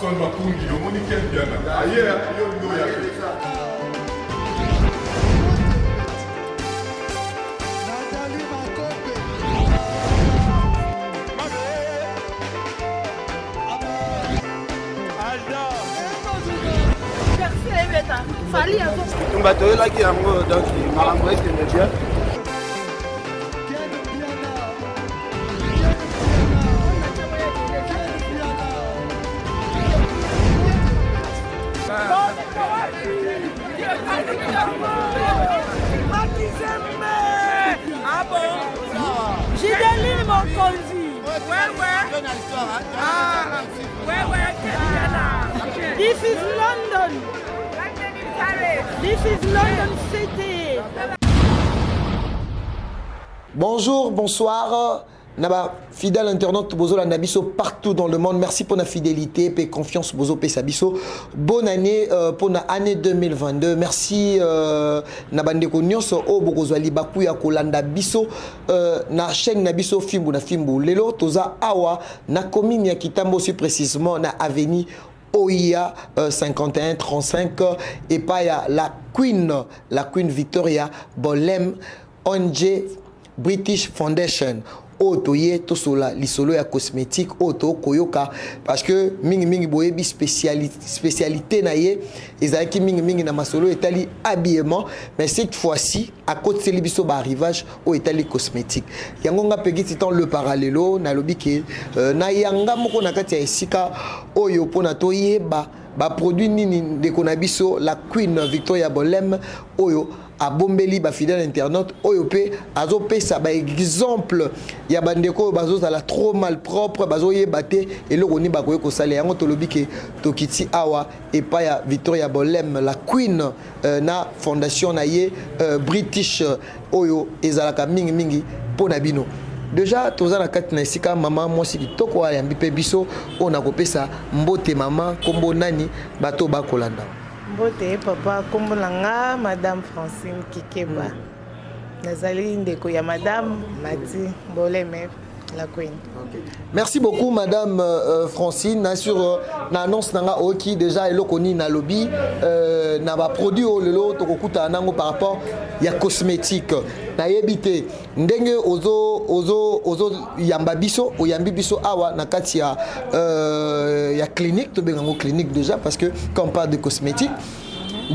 Werrason Makungi omoni Ken Mpiana aye yo olingi oya te. Bitumba toyelaki yango donc makambo ekende bien. Gideline Mokonzi. Ouais, ouais. Ah, ouais, ouais. This is London. This is London City. Bonjour, bonsoir. Na ba fidèle internaute bozolanda biso partout dans le monde. Merci pour la fidélité et confiance bozo pesa biso. Bonne année pour la année 2022. Merci na bandeko nyonso oyo bokozwa libaku ya kolanda biso na chaîne na biso Fimbu na Fimbu. Lelo toza awa na commune ya Kitambo, si précisément na avenue OIA 51 35 epai ya la Queen Victoria Bolem ONG British Foundation. Oyo toye tosola lisolo ya cosmétique oyo tokoyoka parce que mingi mingi boyebi spécialité na ye ezalaki mingi mingi na masolo etali habillement, mais cette fois-ci akotiseli biso ba arrivage oyo etali cosmétique. Yango nga Peggy Titan le parallelo nalobi ke na yanga moko na kati ya esika oyo mpona toyeba ba produit nini ndeko na biso la Queen Victoria Bolem oyo abombeli ba fidèle internaute oyo pe azopesa ba exemple ya bandeko oyo bazozala trop mal propre, bazoyeba te eloko nini bakoki kosala. Yango tolobi ke tokiti awa epai ya Victoria Bolem la Queen na fondation na ye British oyo ezalaka mingi mingi mpo na bino. Déjà toza na kati na esika mama mwasi kitoko ayambi mpe biso oyo nakopesa mbote. Mama, nkombo nani, bato bakolanda? Mbote papa, nkombo na nga Madame Francine Kikeba. Nazali ndeko ya Madame Mati Boleme la Queen. Okay. Merci beaucoup Madame Francine. Na sur na annonce nanga oki déjà eloko nini na lobby na ba produit oyo lelo tokokuta nango par rapport ya cosmétique. Nayebi te ndenge ozo ozo ozo yamba biso, oyambi biso awa na kati ya clinique, tobenga clinique déjà parce que quand on parle de cosmétique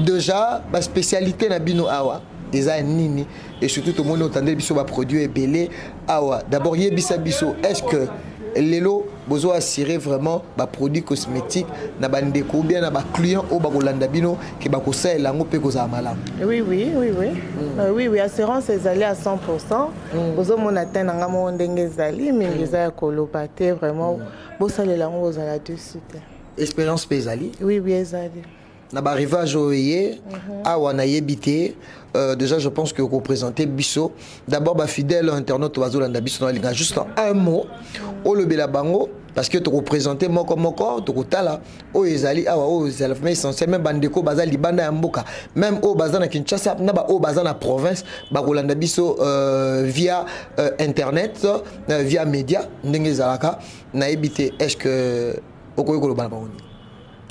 déjà ba spécialité na bino awa eza nini et surtout tomoni otandeli biso ba produit ebele awa. D'abord yebisa biso, est-ce que lelo bozo assurer vraiment ba produit cosmétique na bandeko ou bien na ba client oyo bakolanda bino ke bakosalela yango mpe kozala malamu? Oui, assurance ezali à 100%. Bozomona te na nga moko ndenge ezali mingi, eza ya koloba te. Vraiment bosalela yango, bozala dessus te. Expérience mpe ezali? Oui, ezali. Na ba arrivage oyo ye awa nayebi te, déjà je pense que représenter biso d'abord ba fidèle internaute bazolanda biso, na balinga juste un mot olobela bango parce que tokoprésente moko moko, tokotala oyo ezali awa, oyo ezali vraiment essentiel. Même bandeko baza libanda ya mboka, même oyo baza na Kinshasa na baoyo baza na province, bakolanda biso via internet, via média ndenge ezalaka. Nayebi te, est ce que okoki koloba na bango nini?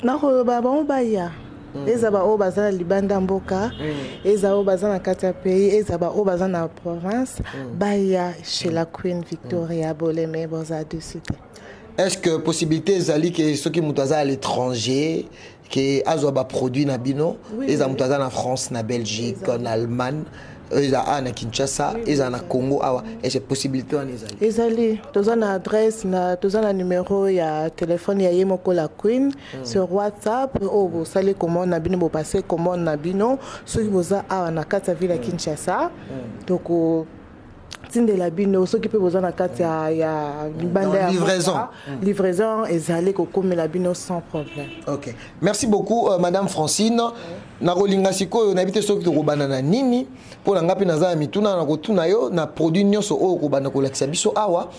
Nakoloba bango baya, eza baoyo baza na libanda mboka, eza oyo baza na kati ya pays, eza baoyo baza na province, baya chez la Queen Victoria Boleme, boza dessus te. Est ce que possibilité ezali ke soki moto aza à l'étranger ke azwa ba produit na bino? Eza moto aza na France, na Belgique, na Allemagne, eza awa na Kinshasa, eza na Congo awa, est ce possibilité wana ezali? Ezali, toza na adresse na toza na numéro ya telefone ya ye moko la Queen sur WhatsApp oyo bosali commande na bino, bopase commande na bino. Soki boza awa na kati ya ville ya Kinshasa, toko tindela bino. Soki mpe boza na kati ya libanda ya livraison. Livraison ezali kokomela bino sans problème. Ok, merci beaucoup Madame Francine. Nakolinga sikoyo nayebi te soki tokobanda na nini mpo na nga mpe naza na mituna na kotuna yo na produit nyonso oyo okobanda kolakisa biso awa.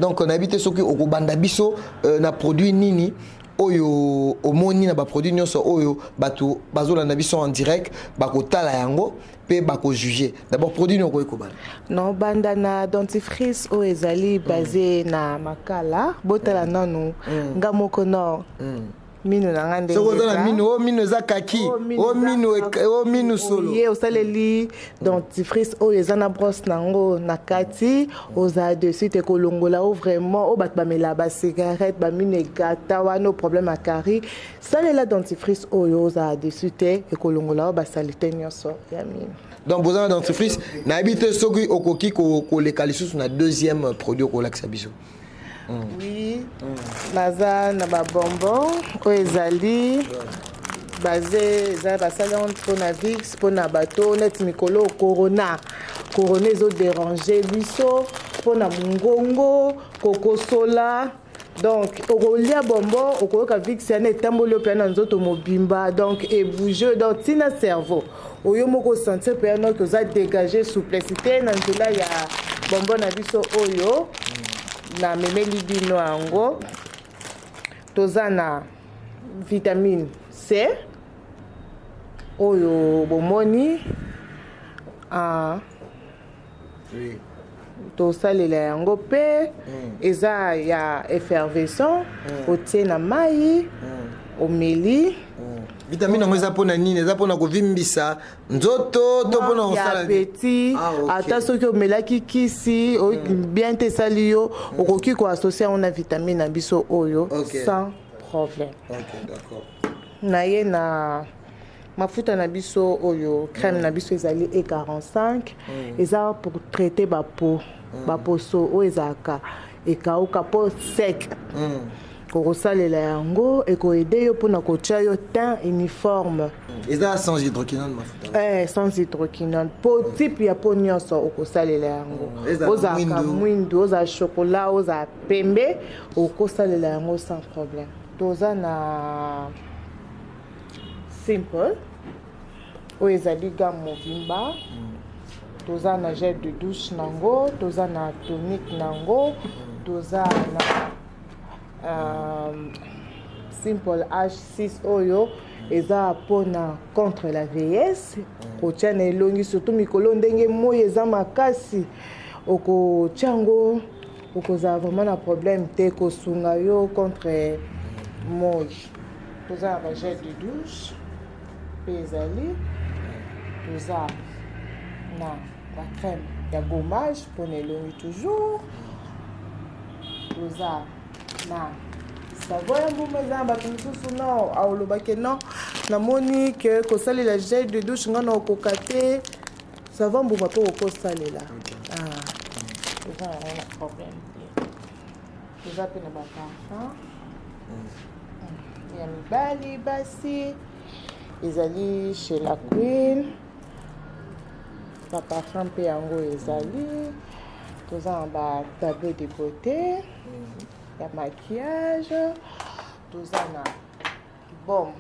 Donc nayebi te soki okobanda biso na produit nini oyo omoni na ba produit nyonso oyo bato bazolanda biso en direct bakotala yango mpe bakojuge. D'abord produit nini okoki kobanda? Non, banda na dentifrice oyo ezali basé na makala. Botala nanu nga moko no. Mino na nga ndenge Soki oza na eza. mino, oyo mino eza kaki, Oyo oyo mino oyo mino solo. Oye osaleli dentifrice oyo eza na brosse nango na kati, ozala dessus te, kolongola o vraiment oyo bato bamela bacigarette, bamino egata wana, o problème ya carie, salela dentifrice oyo, ozala dessus te, ekolongola oyo basaleté nyonso ya mino. Donc boza na dentifrice, nayebi te soki okoki koleka lisusu na deuxième produit okolakisa biso. Oui, naza na babonbon oyo ezali base, eza basali yango mpona Vicks, mpona bato neti mikolo corona. Corona ezodéranger biso mpona mongongo, kokosola. Donc okolia bonbon, okoyoka Vicks yana etamboli yo mpenza na nzoto mobimba, donc ebouge, donc ntina cerveau oyo moko osentir mpenza noki oza dégage, souplesse te na nzela ya bonbon na biso oyo namemeli bino yango. Toza na vitamine C oyo bomoni, ah, tosalela yango mpe eza ya effervescent, otie na mai, omeli. Vitamine yango eza mpona nini? Eza mpona kovimbisa nzoto to mpona ya kosala? Appétit. Ah, ok. Ata soki omelaki kisi bien te, esali yo, okoki koassocier yango na vitamine na biso oyo sans problème. Ok, d'accord. Na ye na mafuta na biso oyo, crème na biso ezali E45, eza pour traiter bapeau, baposo oyo ezalaka ekauka, peau sec. Kokosalela yango, ekoaider yo mpona kotia yo teint uniforme. Eza sans hydroquinone, mafuta? Eh, sans hydroquinone, po type ya peau nyonso okosalela yango. Ezala Ozalaka mwindu. mwindu, ozala chocolat, ozala pembe, okosalela yango sans problème. Toza na Simple oyo ezali gamme mobimba. Toza na gel de douche nango, toza na tonique nango, toza na Simple H6 oyo eza mpona contre la vieillesse, kotia na elongi, surtout mikolo ndenge moi eza makasi. Okotia yango, okozala vraiment na problème te, kosunga yo contre moi. Toza na bagel de douche mpe ezali, toza na bacrème ya gommage mpona elongi toujours, toza na savon ya mbuma. Eza na bato mosusu non, aolobake non, namoni ke kosalela gel de douche nga na okoka te, savon mbuma mpe okosalela. Ah, toza nango na problème te. Toza mpe na baparfum ya mibali, basi, ezali chez La Queen. Baparfum mpe yango ezali. Toza na batableau de beauté ya maquillage, toza na baume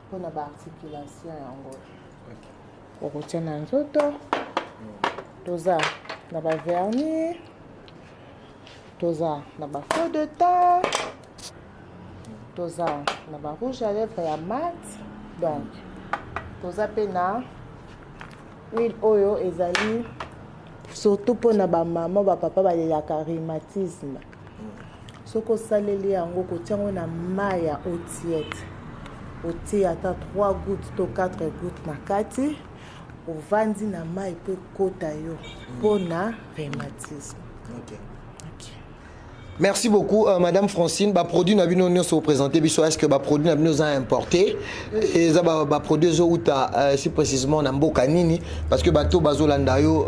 mpona baarticulation, yango okotia na nzoto, toza na bavernis, toza na bafond de teint, toza na barouge à lèvre ya mat. Donc toza mpe na huile oyo ezali surtout mpona bamama, bapapa balelaka rhumatisme. Soki osaleli yango, kotia yango na mai ya eau tiède, otie ata 3 gouttes to 4 gouttes na kati, ovandi na mai mpo ekota yo, mpona rhumatisme. Okay. Merci beaucoup, Madame Francine. Ba produit na bino nyonso présenter biso, est-ce que ba produit na bino za importé? Et za ba produit zo uta si précisément na mboka nini? Parce que bato bazolanda yo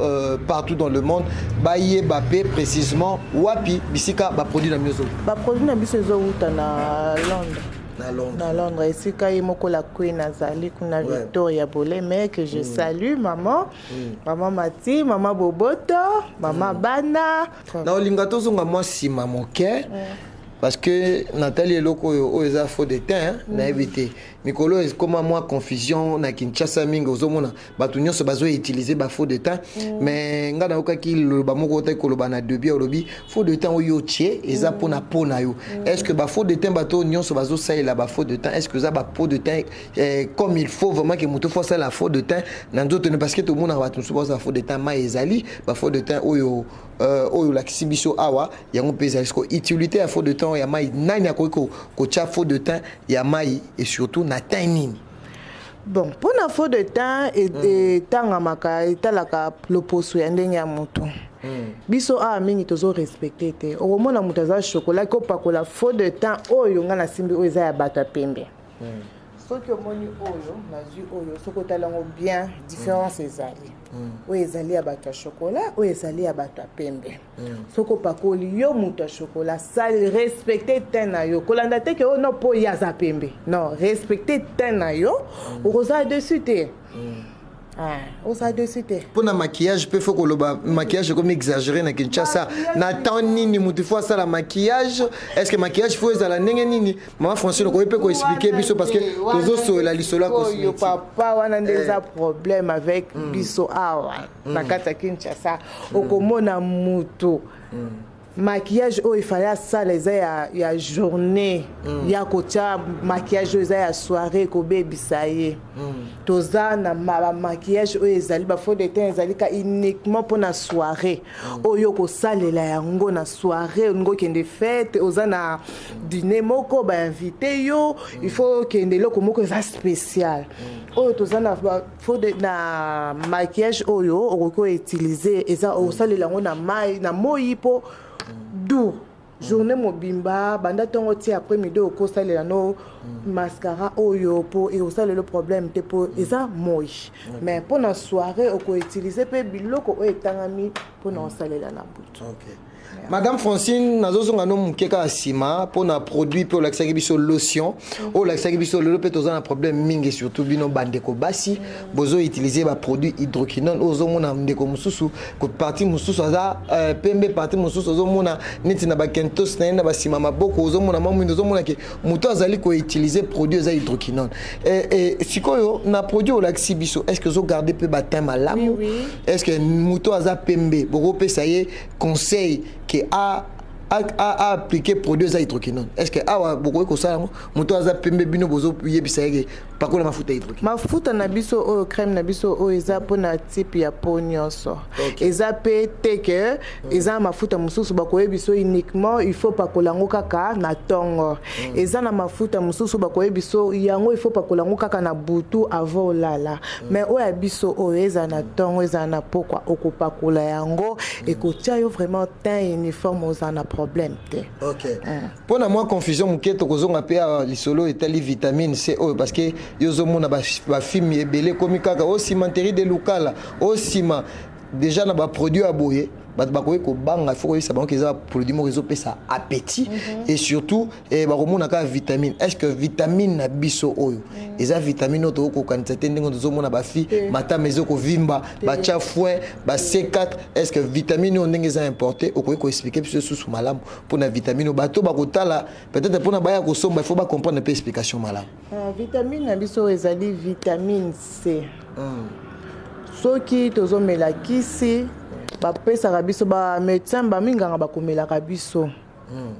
partout dans le monde, ba yeba pe précisément wapi bisika ba produit na bino zo. Ba produit na biso ezowuta na Londres. Na Londres. Na Londres, esika ye moko La Queen azali kuna. Victoria Boleme, que je salue, maman, mama Mati, mama Boboto, mama bana. Na olinga tozonga mwa nsima moke, parce que natali eloko oyo, oyo eza fond de teint, nayebi te. Mikolo ekoma mwa confusion na Kinshasa mingi, ozomona bato nyonso bazoutiliser bafond de teint. Mais ngai nayokaki liloba moko otaki koloba na début, olobi fond de teint oyo otie eza mpona po na yo. Est ce que bafond de teint, bato nyonso bazosalela bafond de teint, est ce que eza bafond de teint comme il faut vraiment, ke moto faut asala fond de teint na nzoto? Parce que tomonaka bato mosusu bazala fond de teint mai, ezali bafond de teint oyo olakisi biso awa, yango mpe ezali. Siko utilité ya fond de teint ya mai, nani akoki kotia fond de teint ya mai et surtout na teint nini? Bon, mpona fond de teint, etangamaka, etalaka loposo ya ndenge ya moto. Biso awa mingi tozorespecter te. Okomona moto aza chocolat, kopakola fond de teint oyo nga nasimbi oyo eza ya bato ya pembe. Soki omoni oyo nazwi oyo, soki otali yango bien, différence ezali: oyo ezali ya bato ya chocolat, oyo ezali ya bato ya pembe. Soki opakoli, yo moto ya chocolat, sali respecte teint na yo. Kolanda te ke oyo no mpo ye aza pembe. Non, respecte teint na yo, okozala dessus te. Ozala dessus te. Mpona maquillage mpe, faut koloba maquillage ekomi exagéré na Kinshasa. Na temps nini motu faut asala maquillage? Est ce que maquillage faut ezala ndenge nini? Mama Francine, okoki mpe koexpliquer biso, parce que tozosolela lisolo ya Oyo cosmétique. Papa, wana nde eza problème avec biso awa na kati ya Kinshasa. Okomona mutu, maquillage oyo efale asala eza ya journée, ya kotia maquillage oyo eza ya soirée, ekobebisa ye. Toza na bamaquillage oyo ezali, bafond de teint ezali ka uniquement mpona soirée, oyo kosalela yango na soirée. Olingi okende fête, oza na dîner moko, bainviter yo, il faut okende eloko moko eza spécial. Oyo toza na na maquillage oyo okoki koutiliser, eza osalela yango na mai na moi mpo du journée mobimba, banda ntongo ti après midi, okosalela no mascara oyo mpo ekosalela problème te, mpo eza moi. Mais mpo na soirée, okoutiliser mpe biloko oyo etangami mpona kosalela na butu. Okay. Madame Francine, nazozonga no moke kaka nsima mpona produit mpe olakisaki biso, lotion oyo olakisaki biso lelo. Mpe toza na problème mingi, surtout bino bandeko basi, bozoutiliser baproduit hydroquinone oyo. Ozomona ndeko mosusu, partie mosusu aza pembe, partie mosusu ozomona neti na bakentos na ye na basima maboko, ozomona mwa mwindo. Ozomona ke moto azali koutiliser produit eza hydroquinone. Sikoyo na produit olakisi biso, est ce que ozogarder mpe bateint malamu? Oui. Est ce que moto aza pembe, bokopesa ye conseil ke a appliquer produit eza hydroquinone? Est ce que awa bokoki kosala yango? Moto aza pembe, bino bozoyebisa ye ke pakola mafuta hydroquinone? Mafuta na biso oyo, crème na biso oyo, eza mpona type ya peau nyonso. Eza mpe te ke eza mafuta mosusu bakoyebi biso uniquement il faut pakola yango kaka na ntongo. Eza na mafuta mosusu bakoyebi biso yango il faut pakola yango kaka na butu avant olala. Mais oyo ya biso oyo, eza na ntongo, eza na pokwa, okopakola yango, ekotia yo vraiment teint uniforme, oza na problème te. Ok, mpo na mwa confusion moke, tokozonga mpe awa lisolo etali vitamine C oyo, parce que yo ozomona bafilms ebele ekomi kaka o cimenterie de Lukala, osima déjà na baproduit ya boye, bato bakoki kobanga. Faut koyebisa bango ke eza baproduit moko ezopesa appétit et surtout bakomona kaka vitamine. Est ce que vitamine na biso oyo eza vitamine oyo tokokokanisa te ndenge tozomona bafi matama ezokovimba, batya foin ba C4? Est ce que vitamine oyo ndenge eza importé, okoki koexpliquer biso susu malamu mpona vitamine oyo? Bato bakotala peut-être mpona baya kosomba, il faut bacomprendre mpe explication malamu. Vitamine na biso oyo ezali vitamine C. Soki tozomela kisi, bapesaka biso, bamédecin, baminganga bakomelaka biso,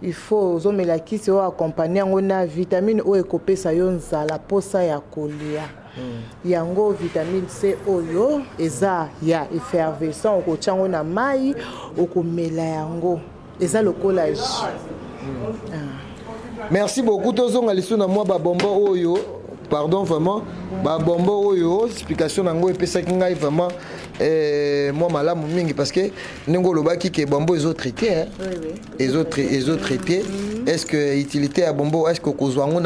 il faut ozomela kisi oyo, accompagne yango na vitamine oyo ekopesa yo nzala, mposa ya kolia. Yango vitamine C oyo eza ya effervescent, okotia yango na mai, okomela yango, eza lokola jus. Merci beaucoup. Tozonga lisusu na mwa babombo oyo. Pardon, vraiment, babombo oyo, explication nango epesaki ngai vraiment mwa malamu mingi, parce que ndenge olobaki ke bombo ezotraiter, hein? Oui. Ezotraiter. Est ce que utilité ya bombo, est ce que okozwa yango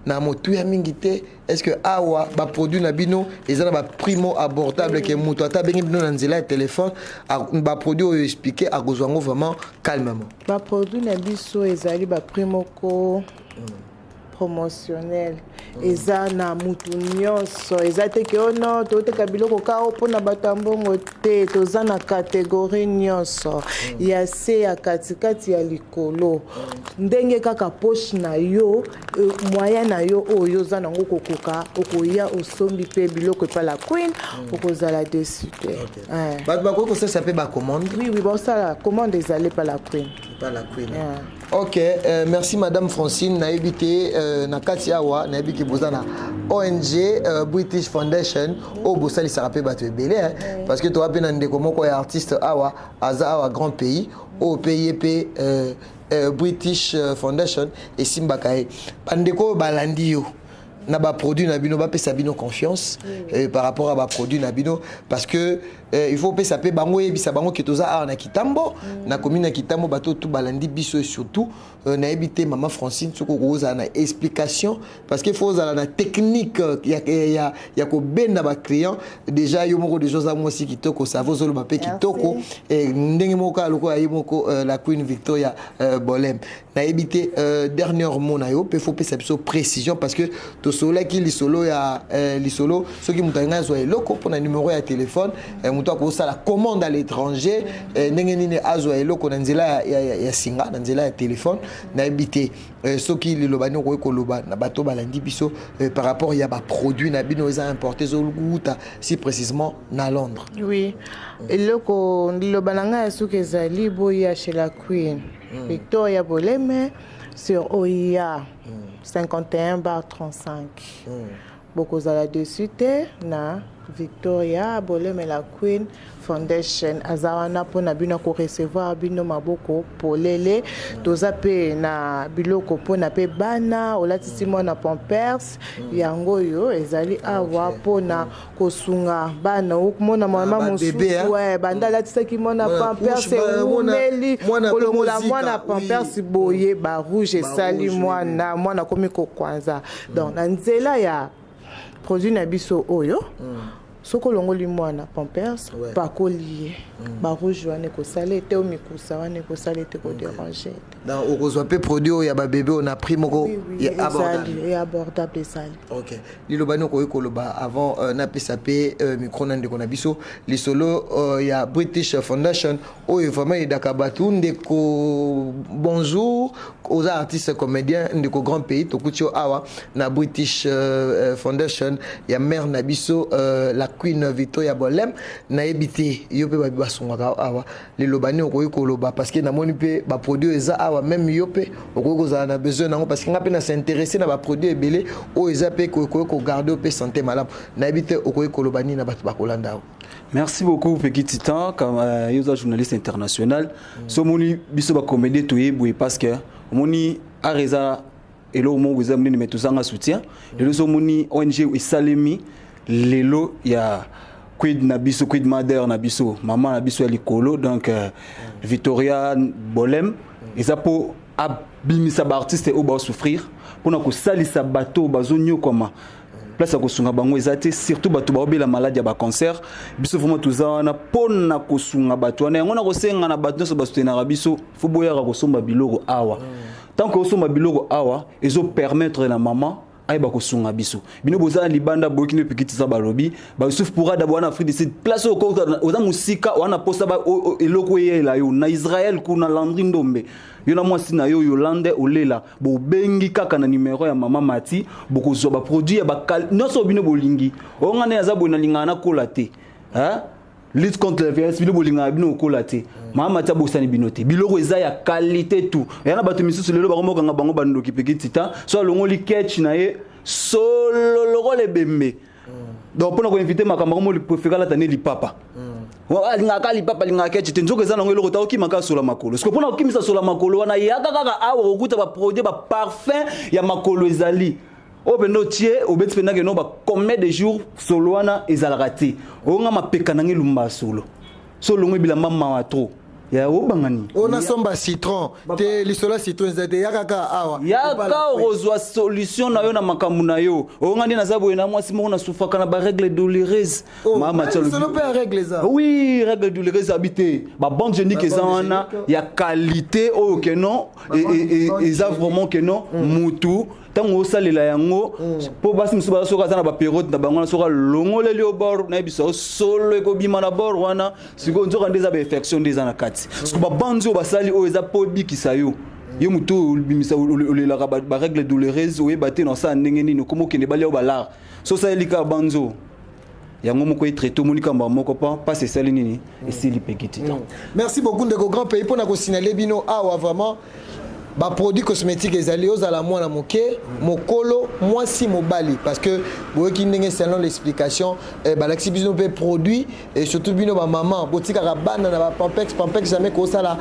na motuya mingi te? Est ce que awa baproduit na bino eza na baprix mo abordable, ke moto ata abengi bino na nzela ya telefone, baproduit oyo expliqué, akozwa yango vraiment calmement? Baproduit na biso ezali baprix moko. Promotionnel eza na mutu nyonso. Eza te ke ono toteka biloko kaka o mpona bato ya mbongo te. Toza na catégorie nyonso, ya se, ya katikati, ya likolo, ndenge kaka poche na yo, moyen na yo oyo oza nango kokoka, okoya osombi mpe biloko epa la Queen, okozala déçu te. Bato bakoki kosalisa mpe bacommande? Oui, bosala commande, ezali epa la Queen. Epa la Queen. Yeah. Ok, merci madame Francine. Nayebi te, na kati awa nayebi ke boza na ONG British Foundation oyo bosalisaka mpe bato ebele, hein, parce que toza mpe na ndeko moko ya artiste awa, aza awa, Grand Pays, oyo mpe ye mpe British Foundation esimbaka ye. Bandeko oyo balandi yo na baproduit na bino, bapesa bino confiance par rapport à baproduit na bino, parce que il faut opesa mpe bango, oyebisa bango ke toza awa na Kitambo, na commune ya Kitambo. Bato tu balandi biso et surtout nayebi te, mama Francine, soki okozala na explication, parce que faut ozala na technique ya kobenda baclient. Déjà yo moko déjà oza mwasi kitoko, savo ozoloba mpe kitoko. Ndenge moko kaka lokola ye moko la Queen Victoria Bolem. Nayebi te, dernier mot na yo mpe faut opesa biso précision, parce que tosololaki lisolo ya lisolo, soki moto alingi azwa eloko mpona numéro ya téléphone, moto akosala commande à l'étranger, ndenge nini azwa eloko na nzela ya singa, na nzela ya téléphone. Nayebi te, soki liloba nini okoki koloba na bato balandi biso par rapport ya baproduit na bino eza importé, ezowuta si précisément na Londres. Oui, eloko liloba na ngai ya suki ezali: boya chez la Queen Victoria Boleme sur Oia 51/35. Bokozala déçu te na Victoria Boleme. La Queen Foundation aza wana mpona bino, korecevoir bino maboko polele. Toza mpe na biloko mpona mpe bana. Olatisi mwana pampers, yango oyo ezali awa mpona kosunga bana. Okomona mama mosusu banda alatisaki mwana pampers, ewumeli kolongola mwana pampers boye, barouge esali mwana, mwana akomi kokwanza. Donc na nzela ya produit na biso oyo, soki olongoli mwana pampers, pakoli ye, barouge wana ekosala ete, omikusa wana ekosala ete, kodéranger te. Donc okozwa mpe produit oyo ya babebe oyo na prix moko ezali abordable, ezali. Ok, liloba nini okoki koloba avant napesa mpe micro na ndeko na biso, lisolo ya British Foundation oyo vraiment edaka bato? Ndeko, bonjour. Oza artiste comédien, ndeko Grand Pays. Tokuti yo awa na British Foundation ya mare na biso, la Queen Victoria Bolem. Nayebi te, yo mpe babi basungaka awa, liloba nini okoki koloba? Parce que namoni mpe baproduit eza awa, même yo mpe okoki kozala na besoin nango, parce que nga mpe na s'intéresse na baproduit ebele oyo eza mpe kokoki kogarde mpe santé malamu. Nayebi te, okoki koloba nini na bato bakolanda awa? Merci beaucoup, Petit Titan, comme yo journaliste international. So moni biso ba comédien toye parce que moni areza eloko moko eza monene, mais tozanga soutien. Lelo so moni ONG esalemi lelo ya Queen na biso, Queen Mother na biso, mama na biso ya likolo, donc Victoria Bolem, eza mpo abimisa baartiste oyo baosouffrir, mpona kosalisa bato oyo bazonyokwama, place ya kosunga bango eza te, surtout bato baobela maladi ya bacancer. Biso vraiment toza wana mpona kosunga bato wana. Yango na kosenga na bato nyonso basoutenaka biso, fo boyaka kosomba biloko awa. Tant que osomba biloko awa, ezopermettre na mama ayeba kosunga biso. Bino boza na libanda, boyoki nde pekitisa balobi Bayusuf Pourada wana Afrique du Sud, place oyo oza mosika wana, posa eloko eyela yo na Israel kuna, Landri Ndombe, yo na mwasi na yo Yolande olela, bobengi kaka na numero ya mama Mati, bokozwa baproduit ya bakal nyonso bino bolingi. Oyo nga nde naza boye, nalingaka nakola te, hein? Lutte contre la violence, bino bolingaka bino okola te, mama Mati abosani bino te. Biloko eza ya qualité, tout eya na bato misusu lelo bakomokanga bango bandoki. Peki Titan so alongoli ketch na ye solo lokola ebembe. Donc mpona koinvite makambo yango, préféré alata ne lipapa. Alingaka lipapa, alingaka ketch te, nzoka eza nango eloko ta okimaka sola makolo. Siko mpona kokimisa sola makolo wana, yaka kaka awa, kokuta baproduit, baparfum ya makolo ezali oyo mpenza otie, obeti mpenza keno ba combien de jours solo wana ezalaka te. Oyo nga mapeka nanga elumba solo so olongo bilamba, mawa trop ya obanga nini. Oyo nasomba citron te, lisolo ya citron eza te, ya kaka awa. Yaka, okozwa solution na yo na makambo na yo. Oyo nga nde naza boye na mwasi moko, nasufaka na barègle douloureuse. Mama Tia, lisolo mpe ya règle eza? Oui, règle douloureuse abi te, babande hygiénique eza wana ya qualité oyo keno eza vraiment keno mutu. Ntango osalela yango, mpo basi mosusu baza, soki aza na baperiode na bango wana, soki alongoleli yo bor, nayebisa yo solo ekobima na bor wana. Sikoyo nzoka nde eza bainfection nde eza na kati. Siko babanzi oyo basali oyo eza mpo ebikisa yo, yo motu obimisa, olelaka barègle douloureuse, oyeba te na osala ndenge nini, okoma okende balia yo balare. So osaleli kaka banzo yango moko, etraite, omoni kamba moko pa mpasi esali nini, esili peki titan. Merci beaucoup, ndeko Grand Pays, mpona kosignaler bino awa vraiment baproduit cosmétique ezali. Ozala mwana moke, mokolo, mwasi, mobali, parce que boyoki ndenge selon l'explication balakisi bino mpe produit. Et surtout bino bamama botikaka bana na bapampex, pampex jamais kosala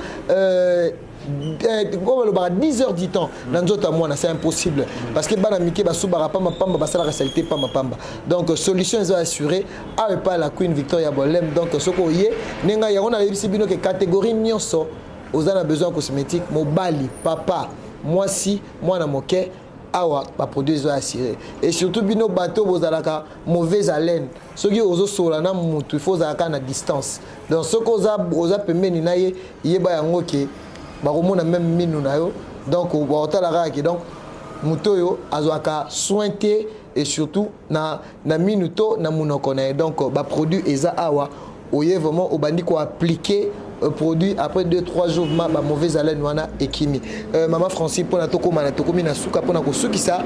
balobaka 10 heures du temps na nzoto ya mwana, c'est impossible, parce que bana mike basubaka pambapamba, basalaka saleté pambapamba. Donc solution eza assuré awa epai la Queen Victoria Bolem. Donc soki oye ndenge yango nayebisi bino ke catégorie nyonso oza na besoin cosmétique, mobali, papa, mwasi, mwana moke, awa baproduit eza assuré. Et surtout bino bato bozalaka mauvaise haleine, soki ozosola na mutu, il faut ozalaka na distance. Donc soki oza pembeni na ye, yeba yango ke bakomona même minu na yo. Donc bakotala kaka ke donc moto oyo azwaka soin te, et surtout na minu to na monoko na ye. Donc baproduit eza awa. Oye vraiment, obandi koappliquer produit, après 2 3 jours ma ba mauvaise haleine wana ekimi. Mama Francine, mpona tokóma na tokomi na suka, mpona kosukisa,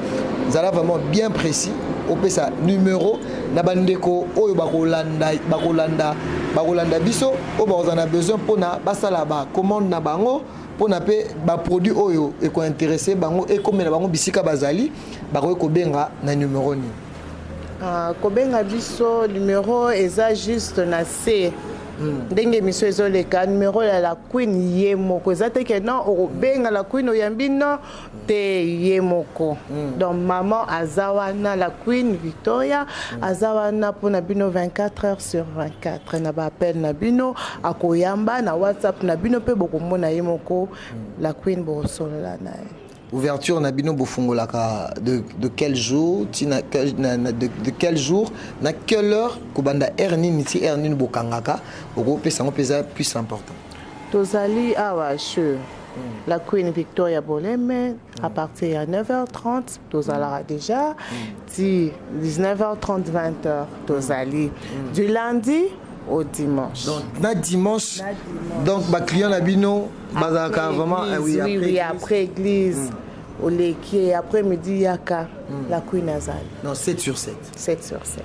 zala vraiment bien précis, opesa numéro na bandeko oyo bakolanda biso, oyo bakozala na besoin mpona basala bacommande na bango, mpona mpe baproduit oyo ekointéresser bango, ekomela bango bisika bazali, bakoki kobenga na numéro nini? Kobenga biso, numéro eza juste na se ndenge émission ezoleka. Numéro ya la Queen ye moko eza te ke non, okobenga la Queen, oyambi, non te, ye moko. Donc maman aza wana, la Queen Victoria aza wana mpona bino 24 heures sur 24. Na baappel na bino akoyamba, na WhatsApp na bino mpe bokomona ye moko la Queen, bokosolola na ye. Ouverture na bino, bofungolaka de quel jour ti na, de quel jour, na quelle heure, kobanda heure nini ti heure nini bokangaka? Okopesa yango mpenza plus important. Tozali awa chez la Queen Victoria Boleme à partir ya 9h30, tozalaka déjà ti 19h30, 20h. Tozali du lundi au dimanche. Donc na dimanche, donc baclient na bino bazalaka vraiment oui, oui, oui, après église oleki après midi, yaka, la Queen azali. Non, 7 sur 7. 7 sur 7.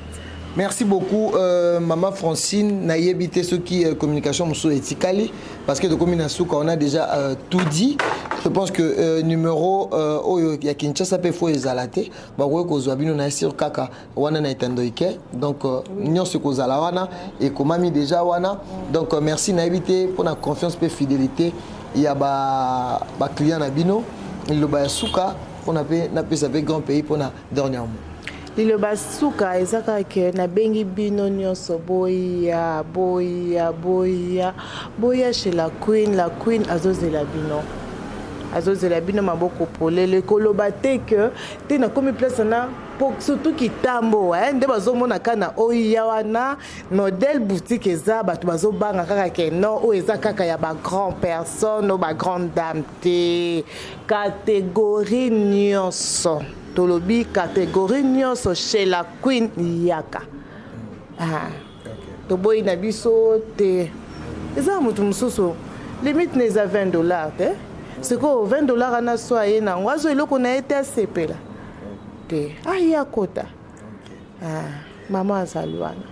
Merci beaucoup, Maman Francine. Nayebi te soki communication mosusu etikali, parce que tokomi na suka, on a déjà tout dit. Je pense que numéro oyo ya Kinshasa mpe fo ezala te, bakoki kozwa bino na sur kaka wana na etando ike. Donc nyonso ekozala wana, ekomami déjà wana. Donc merci. Nayebi te, mpona confiance mpe fidélité ya baclient ba na bino, liloba ya suka mpona mpe napesa mpe Grand Pays mpona dernier mot. Liloba suka eza kaka ke nabengi bino nyonso, boya, boya, boya, boya chez la Queen. La Queen azozela bino, azozela bino maboko polele. Koloba te ke te nakomi place wana, surtout kitambo nde bazomona kaka na oya wana modèle boutique eza, bato bazobanga kaka ke non, oyo eza kaka ya bagrand personne, oyo bagrande dame te. Catégorie nyonso, tolobi catégorie nyonso, chez la Queen yaka. Ah. Toboyi na biso te. Eza moto mosusu limite na eza 20 $ te. Sikoyo 20 $ wana, so aye nango, azwa eloko na ye te, asepela te, aye akota. Ah, mama azali wana.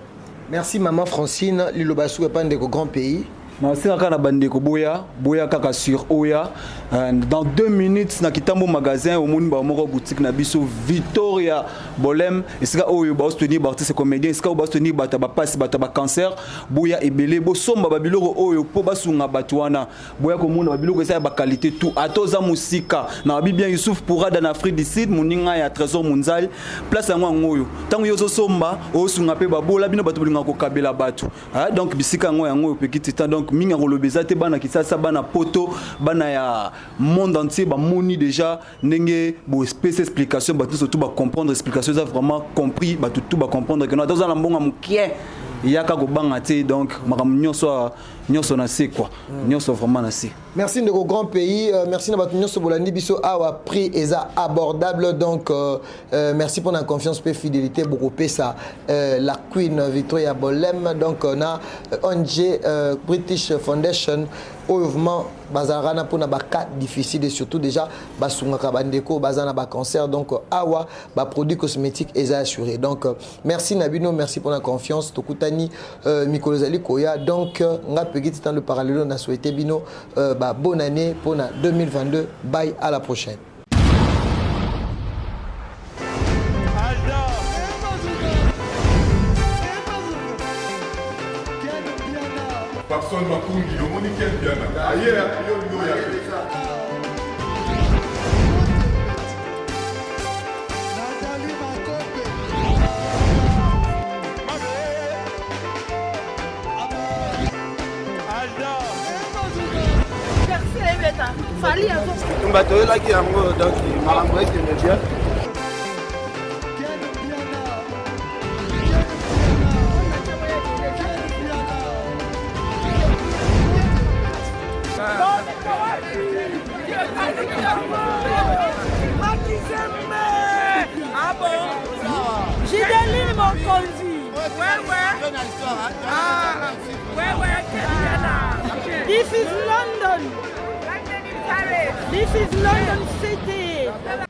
Merci, Mama Francine. Liloba suka epa ndeko Grand Pays. Nasenga kaka na bandeko, boya, boya kaka sur oya dans 2 minutes na Kitambo magasin, omoni bamoko boutique na biso Victoria Bolem, esika oyo baosoutenir baartiste comédien, esika oyo baosoutenir bato ya bapasi, bato ya bacancer. Boya ebele, bosomba babiloko oyo mpo basunga bato wana. Boya komona babiloko eza ya baqualité tout. Ata oza mosika na babi bien, Yusuf Pourada na Afrique du Sud, moninga ya Trésor Monzali, place yango yango oyo. Ntango yo ozosomba, osunga mpe babola. Bino bato bolingaka kokabela bato. Ah, donc bisika yango yango oyo peki titan. Donc mingi ya koloba eza te. Bana Kisasa, bana Poto, bana ya monde entier bamoni déjà ndenge bopesa explication. Bato nyonso tout bacomprendre explication eza vraiment compris. Bato tout bacomprendre ke no, ata oza na mbongo mokie, yaka, kobanga te. Donc makambo nyonso nyonso na se quoi, nyonso vraiment na se. Merci ndeko Grand Pays, merci na bato nyonso bolandi biso awa, prix eza abordable. Donc merci pour la confiance pe fidélité bokopesa la Queen Victoria Bolem, donc na ONG British Foundation oyo vraiment bazalaka na mpona bacas difficile et surtout déjà basungaka bandeko baza na bacancer. Donc awa baproduit cosmétique eza assuré. Donc merci na bino, merci pour la confiance. Tokutani mikolo ezali koya. Donc nga Pegi Titan le parallèle na souhaité bino ba bonne année mpona 2022. Bye, à la prochaine. Papson Makungi, omoni Ken Piana aye yo olingi oya te. Tumba toyelaki yango, donc makambo ekende bien. Gideline Mokonzi. Ouais. Ah, ouais, This is London. This is London City.